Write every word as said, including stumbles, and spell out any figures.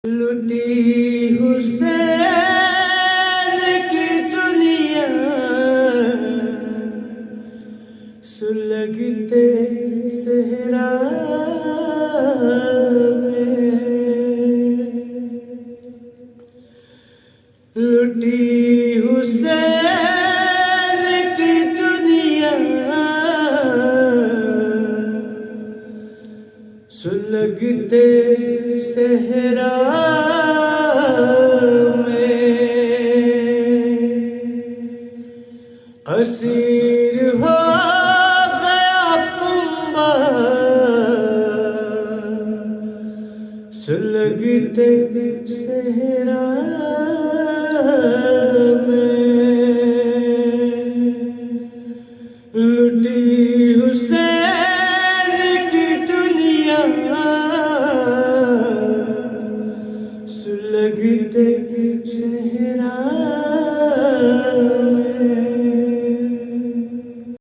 لٹی حسین کی دنیا، سلگتے صحرا میں۔ لٹی حسین کی دنیا، سلگتے صحرا میں۔ اسیر ہو گیا کنبہ، سلگتے صحرا میں۔ لٹی حسین کی دنیا، سلگتے صحرا